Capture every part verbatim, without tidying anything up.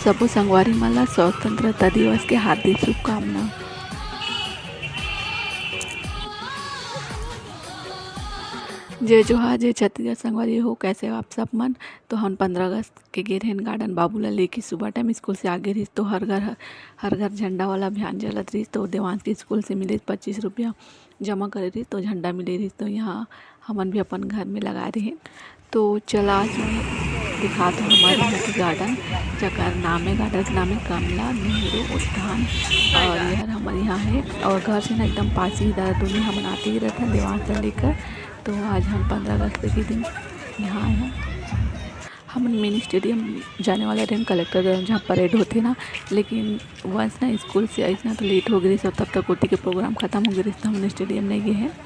सबो संगवारी मन ला स्वतंत्रता दिवस के हार्दिक शुभकामना। जय जोहार, जय छत्तीसगढ़ संगवारी हो, कैसे हो आप सब मन? तो हम पंद्रह अगस्त के गे रहेन garden, बाबू ला लेके सुबह time स्कूल से आगे रहिस, तो हर घर, हर घर झंडा वाला अभियान चलत रहिस, तो देवांश के स्कूल से मिले पच्चीस रुपया जमा करे रहिस, तो झंडा मिले रहिस, तो यहाँ हमन भी अपन घर में लगा रहे। तो चला, आज मैं दिखात हूँ हमारे यहाँ के garden, जकर नाम है, garden के नाम है कमला नेहरू उद्यान। और यह हमारे यहाँ है और घर से ना एकदम पास ही, दादा दोनों हमन आते ही रहते हैं देवांश से लेकर। तो आज हम पंद्रह अगस्त के दिन यहाँ आए हैं। हमन मिनी स्टेडियम जाने वाला रहेन कलेक्टर ग्राउंड, जहाँ परेड होथे ना, लेकिन वंश ना स्कूल से आइस ना तो लेट हो गइस, और तब तक ओती के प्रोग्राम खत्म हो गइस, तो हमन स्टेडियम नहीं गए हैं,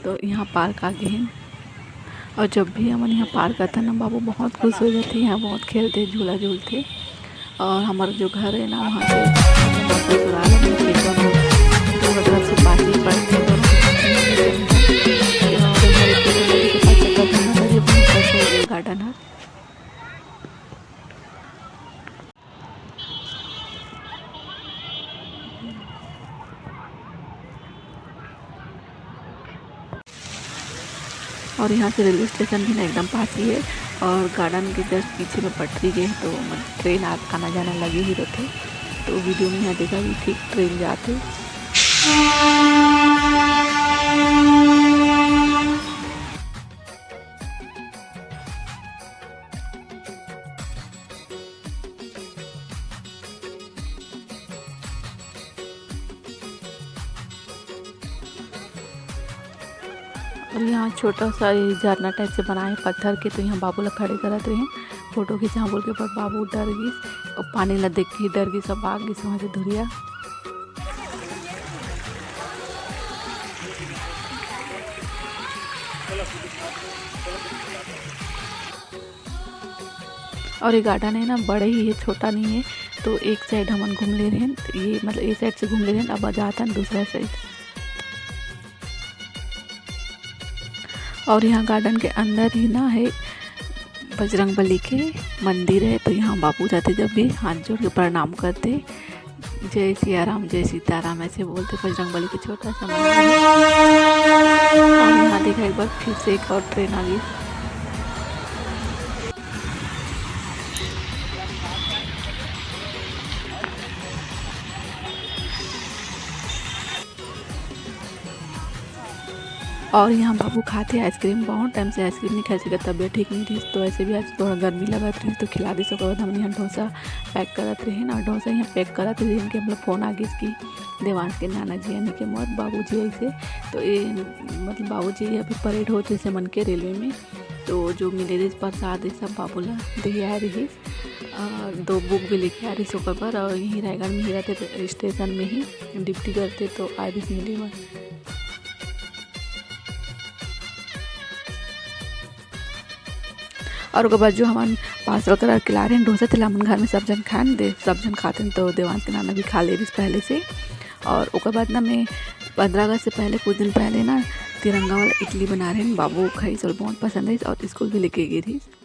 तो यहाँ पार्क आ गए हैं। और जब भी हमन यहाँ पार्क आथन ना, बाबू बहुत खुश हो जाथे, यहाँ बहुत खेलथे, झूला झूलथे। और हमारा जो घर है ना, वहाँ से ससुराल है, मेरे पेपर में दो हजार से पास ही पड़ते हैं, दोनों के पास ही पड़ते हैं। और हमारे पेपर में भी पता चलता था ना, ये बहुत अच्छा garden है। और यहाँ से रेलवे स्टेशन भी ना एकदम पास ही है, और garden के just पीछे में पटरी गए, तो ट्रेन आ-, आना जाना लगे ही रहते। तो वीडियो में यहाँ देखा कि ठीक ट्रेन जाते। और यहाँ छोटा सा ये झरना टाइप से बनाए पत्थर के, तो यहाँ बाबू ला खड़े करत रहे, फोटो खींचा बोल के, पर बाबू डर गिस और पानी ला देख के डर गिस, सब भाग गिस वहाँ से धुरिया। और ये garden है ना, बड़े ही है, छोटा नहीं है, तो एक side हमन घूम ले रहेन, ये मतलब ये side से घूम ले रहेन, अब जातन दूसरा side। और यहाँ garden के अंदर ही ना है बजरंग बली के मंदिर है, तो यहाँ बाबू जाते जब भी हाथ जोड़ के प्रणाम करते, "जय सिया राम, जय सीताराम", ऐसे बोलते। बजरंग बली के छोटा सा मंदिर है। और यहाँ देखा, एक बार फिर से एक और ट्रेन आ गई। और यहाँ बाबू खाते आइसक्रीम, बहुत टाइम से आइसक्रीम नहीं खाए, इसका तबीयत ठीक नहीं रही, तो ऐसे भी आज थोड़ा गर्मी लगत रही, तो खिला दे। ओकर बाद हमन यहाँ डोसा पैक करत रहे ना, डोसा यहाँ पैक करत रहे, इनके मतलब फोन आ गई कि देवांश के नाना जी यानी कि मोर बाबू जी ऐसे, तो ये मतलब बाबू जी अभी परेड होत जैसे मन के रेलवे में, तो जो मिले रहिस प्रसाद, ये सब बाबू ला दे आए रहिस। और दो बुक भी लेके आ रहिस ओकर बर, और यहीं रायगढ़ में ही रहते, तो स्टेशन में ही ड्यूटी करते, तो आ रहिस मिले बर। और ओकर बाद जो हमन पार्सल करा के ला रहे हैं डोसा, तेला हमन घर में सब झन खान दे, सब झन खाते हैं, तो देवांश के नाना भी खा ले रहिस पहले से। और ओकर बाद ना, मैं पंद्रह अगस्त से पहले, कुछ दिन पहले ना, तिरंगा वाला इडली बना रहे हैं, बाबू खाइस और बहुत पसंद आइस और स्कूल भी लेके गई रहिस।